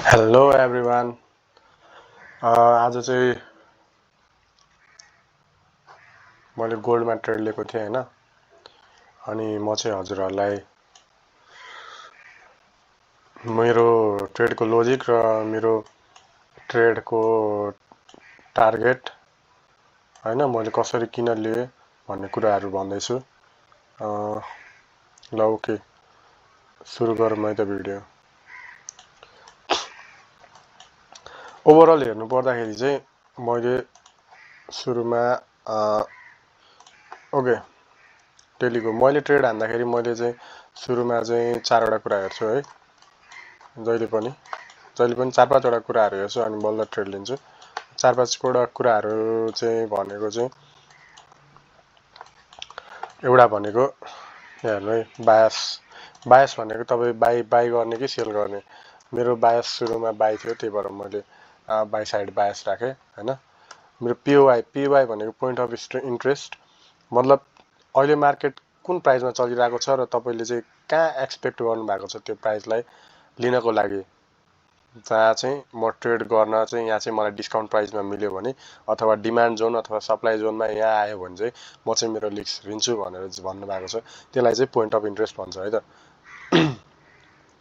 Hello everyone. आज चाहिँ मैले गोल्डमा ट्रेड लिएको थिएँ हैन। अनि म चाहिँ हजुरहरूलाई मेरो ट्रेडको लोजिक र मेरो ट्रेडको टार्गेट हैन मैले कसरी किन लिए भन्ने कुराहरू भन्दैछु। ल ओके, सुरु गरौँ है त भिडियो। ओभरअल हेर्नु पर्दाखेरि चाहिँ मैले सुरुमा ओके डेलीको मैले ट्रेड हान्दाखेरि मैले चाहिँ सुरुमा चाहिँ चारवटा कुरा हेर्छु है। जहिले पनि चार पाँचवटा कुराहरू हेर्छु अनि बल्ल ट्रेड लिन्छु। चार पाँचवटा कुराहरू चाहिँ भनेको चाहिँ एउटा भनेको हेर्नु है, बायस भनेको तपाईँ बाई गर्ने कि सेल गर्ने। मेरो बायस सुरुमा बाई थियो, त्यही भएर मैले बाई साइड बायस राखेँ हैन। मेरो पिओआई भनेको पोइन्ट अफ इन्ट्रेस्ट, मतलब अहिले मार्केट कुन प्राइसमा चलिरहेको छ र तपाईँले चाहिँ कहाँ एक्सपेक्ट गर्नुभएको छ त्यो प्राइसलाई लिनको लागि, जहाँ चाहिँ म ट्रेड गर्न चाहिँ यहाँ चाहिँ मलाई डिस्काउन्ट प्राइसमा मिल्यो भने अथवा डिमान्ड जोन अथवा सप्लाई जोनमा यहाँ आयो भने चाहिँ म चाहिँ मेरो रिस्क लिन्छु भनेर भन्नुभएको छ। त्यसलाई चाहिँ पोइन्ट अफ इन्ट्रेस्ट भन्छ है त।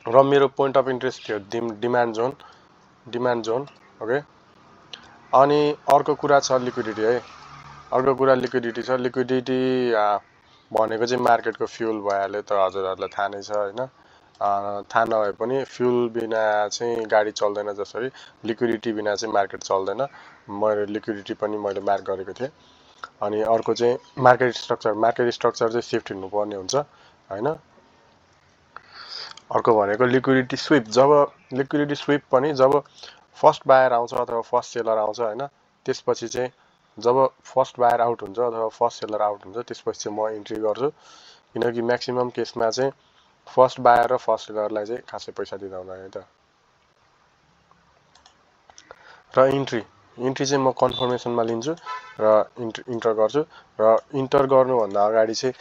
र मेरो पोइन्ट अफ इन्ट्रेस्ट थियो डिमान्ड जोन ओके। अनि अर्को कुरा छ लिक्विडिटी है। अर्को कुरा लिक्विडिटी छ। लिक्विडिटी भनेको चाहिँ मार्केटको फ्युल भइहाल्यो त, हजुरहरूलाई थाहा नै छ हैन। थाहा नभए पनि फ्युल बिना चाहिँ गाडी चल्दैन, जसरी लिक्विडिटी बिना चाहिँ मार्केट चल्दैन। मैले लिक्विडिटी पनि मैले मार्क गरेको थिएँ। अनि अर्को चाहिँ मार्केट स्ट्रक्चर चाहिँ सिफ्ट हुनुपर्ने हुन्छ हैन। अर्को भनेको लिक्विडिटी स्विप। लिक्विडिटी स्विप पनि जब फर्स्ट बायर आउँछ अथवा फर्स्ट सेलर आउँछ हैन, त्यसपछि चाहिँ जब फर्स्ट बायर आउट हुन्छ अथवा फर्स्ट सेलर आउट हुन्छ त्यसपछि चाहिँ म इन्ट्री गर्छु। किनकि म्याक्सिमम केसमा चाहिँ फर्स्ट बायर र फर्स्ट सेलरलाई चाहिँ खासै पैसा दिँदैन है त। र इन्ट्री चाहिँ म कन्फर्मेसनमा लिन्छु र इन्टर गर्छु। र इन्टर गर्नुभन्दा अगाडि चाहिँ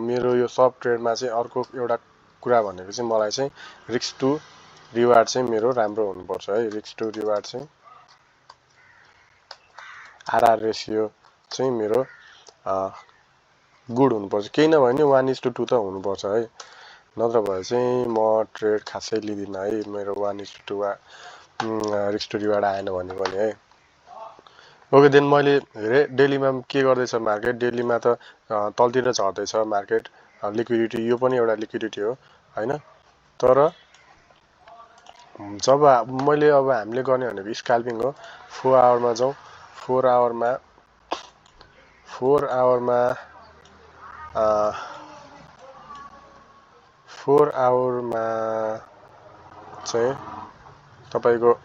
मेरो यो सब ट्रेडमा चाहिँ अर्को एउटा कुरा भनेको चाहिँ मलाई चाहिँ रिस्क टु रिवार्ड चाहिँ मेरो राम्रो हुनुपर्छ है। रिस्क टु रिवार्ड चाहिँ आरआर रेसियो चाहिँ मेरो गुड हुनुपर्छ। केही नभए नि 1:2 त हुनुपर्छ है। नत्र भए चाहिँ म ट्रेड खासै लिँदिनँ है, मेरो 1:2 रिस्क टु रिवार्ड आएन भने पनि है। ओके, देन मैले हेरेँ डेलीमा के गर्दैछ मार्केट। डेलीमा त तलतिर झर्दैछ मार्केट। लिक्विडिटी यो पनि एउटा लिक्विडिटी हो हैन। तर जब मैले अब हामीले गर्ने भनेको स्क्याल्पिङ हो। 4 आवरमा जाउँ। 4 आवरमा चाहिँ तपाईको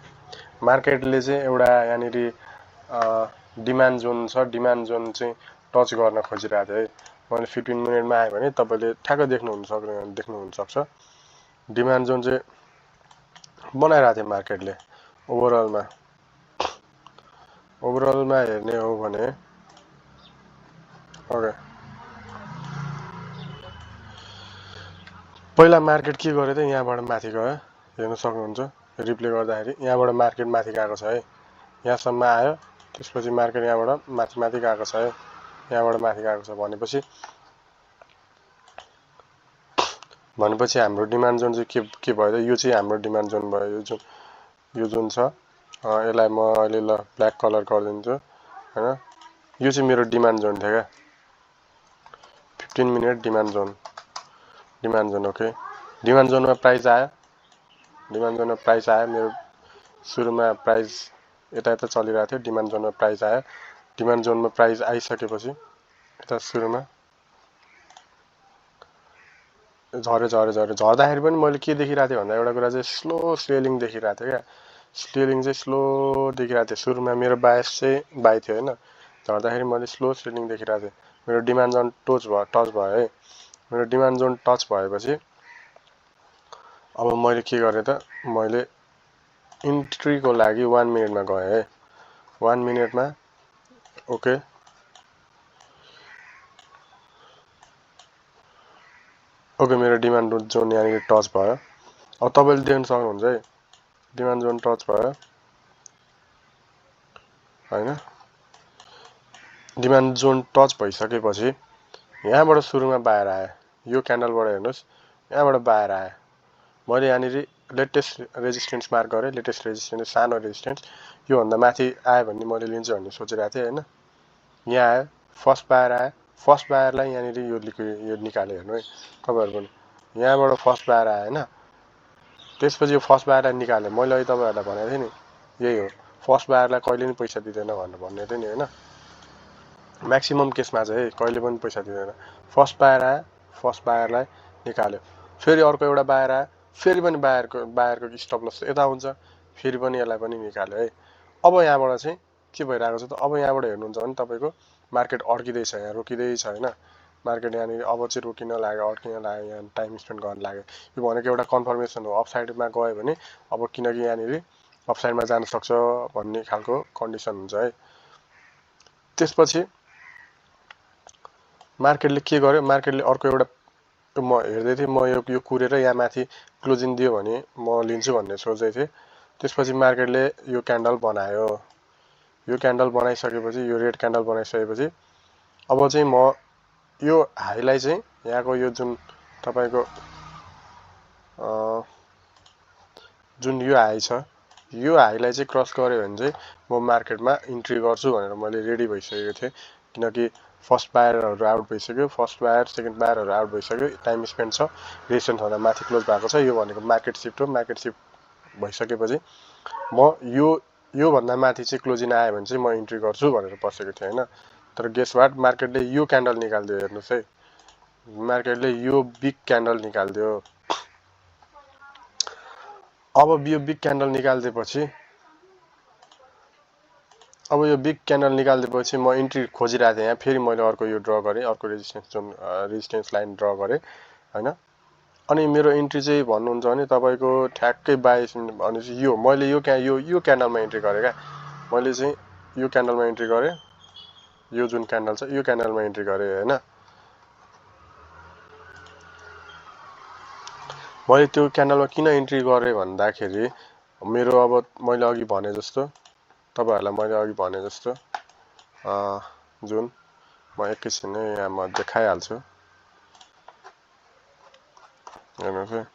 मार्केटले चाहिँ एउटा यहाँनिर डिमान्ड जोन छ। डिमान्ड जोन चाहिँ टच गर्न खोजिरहेको थियो है। मैले 15 मिनटमा आयो भने तपाईँले ठ्याक्क देख्नुहुन सक्छ। डिमान्ड जोन चाहिँ बनाइरहेको थियो मार्केटले। ओभरअलमा हेर्ने हो भने ओके, पहिला मार्केट के गर्यो त, यहाँबाट माथि गयो, हेर्न सक्नुहुन्छ रिप्ले गर्दाखेरि। यहाँबाट मार्केट माथि गएको छ है, यहाँसम्म आयो। त्यसपछि मार्केट यहाँबाट माथि गएको छ है, यहाँबाट माथि गएको छ। भनेपछि हाम्रो डिमान्ड जोन चाहिँ के भयो त, यो चाहिँ हाम्रो डिमान्ड जोन भयो। यो जुन छ यसलाई म अहिले ल ब्ल्याक कलर गरिदिन्छु हैन। यो चाहिँ मेरो डिमान्ड जोन थियो क्या, 15 minute demand John okay. Demand जोनमा प्राइस आयो। मेरो सुरुमा प्राइस यता चलिरहेको थियो। डिमान्ड जोनमा प्राइस आयो। डिमान्ड जोनमा प्राइस आइसकेपछि यता सुरुमा झर्दाखेरि पनि मैले के देखिरहेको थिएँ भन्दा एउटा कुरा चाहिँ स्लो सेलिङ देखिरहेको थिएँ क्या। सेलिङ चाहिँ स्लो देखिरहेको थियो। सुरुमा मेरो बायस चाहिँ बाई थियो हैन। झर्दाखेरि मैले स्लो सेलिङ देखिरहेको थिएँ। मेरो डिमान्ड जोन टच भयो है। मेरो डिमान्ड जोन टच भएपछि अब मैले के गरेँ त, मैले इन्ट्रीको लागि 1 मिनटमा गएँ है। 1 मिनटमा ओके। मेरो डिमान्ड जोन यहाँनिर टच भयो। अब तपाईँले देख्न सक्नुहुन्छ है, डिमान्ड जोन टच भयो हैन। डिमान्ड जोन टच भइसकेपछि यहाँबाट सुरुमा बाहिर आयो, यो क्यान्डलबाट हेर्नुहोस् यहाँबाट बाहिर आयो। मैले यहाँनिर लेटेस्ट रेजिस्टेन्स मार्क गरेँ, लेटेस्ट रेजिस्टेन्स सानो रेजिस्टेन्स, योभन्दा माथि आयो भने मैले लिन्छु भन्ने सोचिरहेको थिएँ हैन। यहाँ आयो, फर्स्ट बायर आयो, फर्स्ट बायरलाई यहाँनिर यो निकाल्यो हेर्नु है तपाईँहरू पनि, यहाँबाट फर्स्ट बायर आयो हैन। त्यसपछि यो फर्स्ट बायरलाई निकाल्यो। मैले अहिले तपाईँहरूलाई भनेको थिएँ नि यही हो, फर्स्ट बायरलाई कहिले पनि पैसा दिँदैन भनेर भनेको थिएँ नि हैन। म्याक्सिमम केसमा चाहिँ कहिले पनि पैसा दिँदैन। फर्स्ट बायर आयो, फर्स्ट बायरलाई निकाल्यो, फेरि अर्को एउटा बायर आयो, फेरि पनि बायरको स्टप लस यता हुन्छ, फेरि पनि यसलाई पनि निकाल्यो है। अब यहाँबाट चाहिँ के भइरहेको छ त, अब यहाँबाट हेर्नुहुन्छ भने तपाईँको मार्केट अड्किँदैछ, यहाँ रोकिँदैछ हैन। मार्केट यहाँनिर अब चाहिँ रोकिन लाग्यो, अड्किन लाग्यो, यहाँ टाइम स्पेन्ड गर्न लाग्यो। यो भनेको एउटा कन्फर्मेसन हो, अपसाइडमा गयो भने अब किनकि यहाँनिर अपसाइडमा जान सक्छ भन्ने खालको कन्डिसन हुन्छ है। त्यसपछि मार्केटले के गर्यो, मार्केटले अर्को एउटा म हेर्दै थिएँ, म यो कुरेर यहाँ माथि क्लोजिङ दियो भने म लिन्छु भन्ने सोच्दै थिएँ। त्यसपछि मार्केटले यो क्यान्डल बनायो, यो क्यान्डल बनाइसकेपछि, यो रेड क्यान्डल बनाइसकेपछि अब चाहिँ म यो हाईलाई चाहिँ यहाँको यो जुन तपाईँको जुन यो हाई छ, यो हाईलाई चाहिँ क्रस गर्यो भने चाहिँ म मार्केटमा इन्ट्री गर्छु भनेर मैले रेडी भइसकेको थिएँ। किनकि फर्स्ट बायरहरू आउट भइसक्यो, फर्स्ट बायर सेकेन्ड बायरहरू आउट भइसक्यो, टाइम स्पेन्ड छ, रेजिस्टेन्स भन्दा माथि क्लोज भएको छ। यो भनेको मार्केट सिफ्ट हो, मार्केट सिफ्ट भइसकेपछि म योभन्दा माथि चाहिँ क्लोजिङ आयो भने चाहिँ म इन्ट्री गर्छु भनेर बसेको थिएँ हैन। तर गेस वाट, मार्केटले यो क्यान्डल निकालिदियो हेर्नुहोस् है, मार्केटले यो बिग क्यान्डल निकालिदियो। अब यो बिग क्यान्डल निकालिदिएपछि म इन्ट्री खोजिरहेको थिएँ। यहाँ फेरि मैले अर्को यो ड्र गरेँ, अर्को रेजिस्टेन्स लाइन ड्र गरेँ हैन। अनि मेरो इन्ट्री चाहिँ भन्नुहुन्छ भने तपाईँको ठ्याक्कै 22 मिनट भनेपछि यो मैले यो क्यान्डलमा इन्ट्री गरेँ क्या। मैले चाहिँ यो क्यान्डलमा इन्ट्री गरेँ, यो जुन क्यान्डल छ यो क्यान्डलमा इन्ट्री गरेँ हैन। मैले त्यो क्यान्डलमा किन इन्ट्री गरेँ भन्दाखेरि मेरो अब मैले अघि भने जस्तो, तपाईँहरूलाई मैले अघि भने जस्तो जुन म एकैछिन यहाँ म देखाइहाल्छु हेर्नुहोस् है।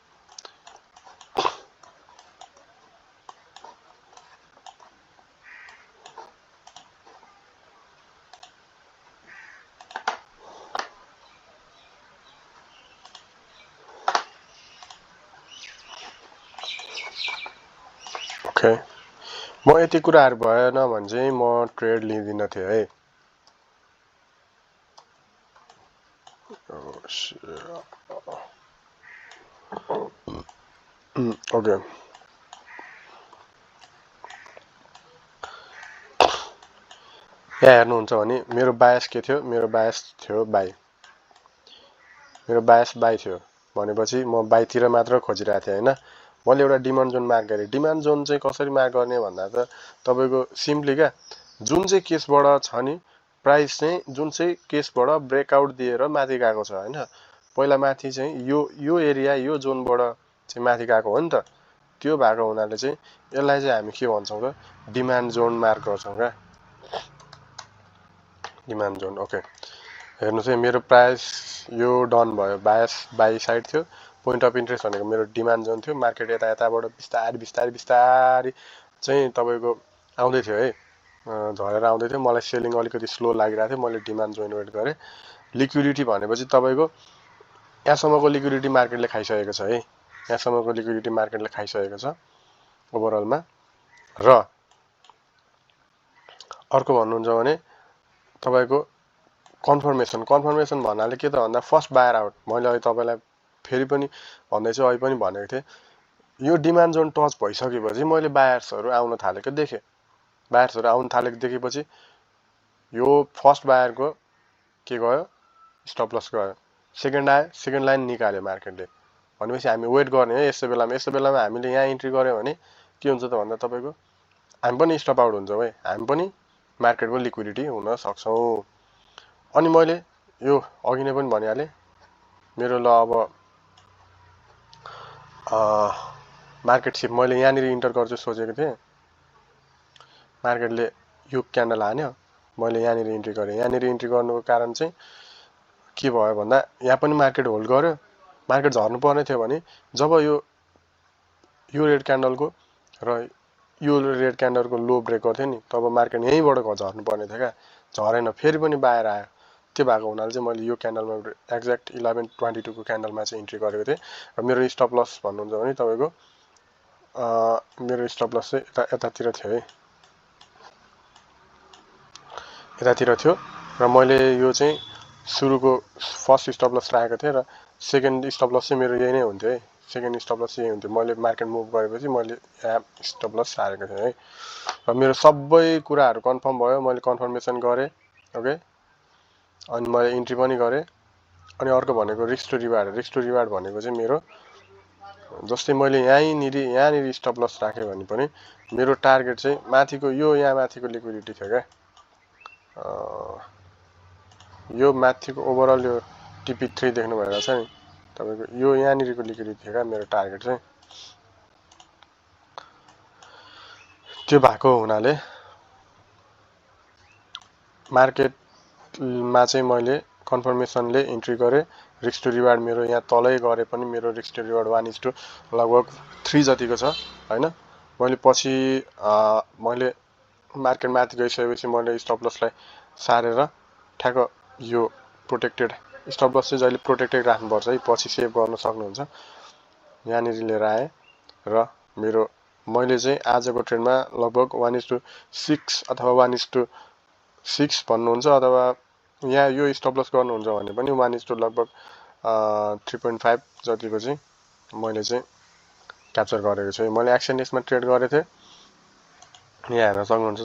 ओके, म यति कुराहरू भएन भने चाहिँ म ट्रेड लिँदिनँ थिएँ है। ओके, यहाँ हेर्नुहुन्छ भने मेरो बायस के थियो, मेरो बायस थियो बाई, मेरो बायस बाई थियो भनेपछि म बाईतिर मात्र खोजिरहेको थिएँ हैन। मैले एउटा डिमान्ड जोन मार्क गरेँ। डिमान्ड जोन चाहिँ कसरी मार्क गर्ने भन्दा त तपाईँको सिम्पली क्या, जुन चाहिँ केसबाट छ नि प्राइस चाहिँ जुन चाहिँ केसबाट ब्रेकआउट दिएर माथि गएको छ हैन। पहिला माथि चाहिँ यो एरिया यो जोनबाट चाहिँ माथि गएको हो नि त, त्यो भएको हुनाले चाहिँ यसलाई चाहिँ हामी के भन्छौँ त, डिमान्ड जोन मार्क गर्छौँ क्या, डिमान्ड जोन। ओके, हेर्नुहोस् है, मेरो प्राइस यो डन भयो, बाई साइड थियो, पोइन्ट अफ इन्ट्रेस्ट भनेको मेरो डिमान्ड जोन थियो। मार्केट यताबाट बिस्तारै चाहिँ तपाईँको आउँदै थियो है, झरेर आउँदै थियो। मलाई सेलिङ अलिकति स्लो लागिरहेको थियो, मैले डिमान्ड जोइन वेट गरेँ। लिक्विडिटी भनेपछि तपाईँको यहाँसम्मको लिक्विडिटी मार्केटले खाइसकेको छ है, यहाँसम्मको लिक्विडिटी मार्केटले खाइसकेको छ ओभरअलमा। र अर्को भन्नुहुन्छ भने तपाईँको कन्फर्मेसन भन्नाले के त भन्दा फर्स्ट बायर आउट। मैले अहिले तपाईँलाई फेरि पनि भन्दैछु, अहिले पनि भनेको थिएँ, यो डिमान्ड जोन टच भइसकेपछि मैले बायर्सहरू आउन थालेको देखेँ। बायर्सहरू आउन थालेको देखेपछि यो फर्स्ट बायरको के गयो, स्टप लस गयो। सेकेन्ड आयो, सेकेन्ड लाइन निकाल्यो मार्केटले भनेपछि हामी वेट गर्ने है। यस्तो बेलामा हामीले यहाँ इन्ट्री गऱ्यौँ भने के हुन्छ त भन्दा तपाईँको हामी पनि स्टप आउट हुन्छौँ है, हामी पनि मार्केटको लिक्विडिटी हुन सक्छौँ। अनि मैले यो अघि नै पनि भनिहालेँ, मेरो ल अब मार्केट सिप मैले यहाँनिर इन्टर गर्छु सोचेको थिएँ, मार्केटले यो क्यान्डल हान्यो, मैले यहाँनिर इन्ट्री गरेँ। यहाँनिर इन्ट्री गर्नुको कारण चाहिँ के भयो भन्दा यहाँ पनि मार्केट होल्ड गर्यो, मार्केट झर्नु पर्ने थियो भने जब यो रेड क्यान्डलको र यो रेड क्यान्डलको लो ब्रेक गर्थ्यो नि तब मार्केट यहीँबाट झर्नु पर्ने थियो क्या, झरेन, फेरि पनि बाहिर आयो। त्यो भएको हुनाले चाहिँ मैले यो क्यान्डलमा एक्ज्याक्ट 11:22 को क्यान्डलमा चाहिँ इन्ट्री गरेको थिएँ। र मेरो स्टप लस भन्नुहुन्छ भने तपाईँको मेरो स्टप लस चाहिँ यतातिर थियो है, यतातिर थियो। र मैले यो चाहिँ सुरुको फर्स्ट स्टप लस राखेको थिएँ र सेकेन्ड स्टप लस चाहिँ मेरो यही नै हुन्थ्यो है, सेकेन्ड स्टप लस यही हुन्थ्यो। मैले मार्केट मुभ गरेपछि मैले यहाँ स्टप लस हालेको थिएँ है। र मेरो सबै कुराहरू कन्फर्म भयो, मैले कन्फर्मेसन गरेँ, ओके। अनि मैले इन्ट्री पनि गरेँ। अनि अर्को भनेको risk to reward. Risk to reward भनेको चाहिँ मेरो जस्तै मैले यहाँनिर स्टप लस राखेँ भने पनि मेरो टार्गेट चाहिँ माथिको यो यहाँ माथिको लिक्विडिटी थियो क्या, यो माथिको ओभरअल यो TP3 देख्नु भइरहेको छ नि तपाईँको, यो यहाँनिरको लिक्विडिटी थियो क्या मेरो टार्गेट चाहिँ। त्यो भएको हुनाले मार्केटमा चाहिँ मैले कन्फर्मेसनले इन्ट्री गरेँ। रिस्क टु रिवार्ड मेरो यहाँ तलै गरे पनि मेरो रिस्क टु रिवार्ड 1:, लगभग 3 जतिको छ होइन। मैले पछि मैले मार्केट माथि गइसकेपछि मैले स्टप लसलाई सारेर ठ्याक्क यो प्रोटेक्टेड स्टप लस चाहिँ जहिले प्रोटेक्टेड राख्नुपर्छ है, पछि सेभ गर्न सक्नुहुन्छ। यहाँनिर लिएर आएँ र मेरो मैले चाहिँ आजको ट्रेडमा लगभग 1:6 अथवा 1:6 भन्नुहुन्छ, अथवा यहाँ यो स्टप लस गर्नुहुन्छ भने पनि 1: लगभग 3.5 जतिको चाहिँ मैले चाहिँ क्याप्चर गरेको छु। मैले एक्सएनएसमा ट्रेड गरेको थिएँ, यहाँ हेर्न सक्नुहुन्छ।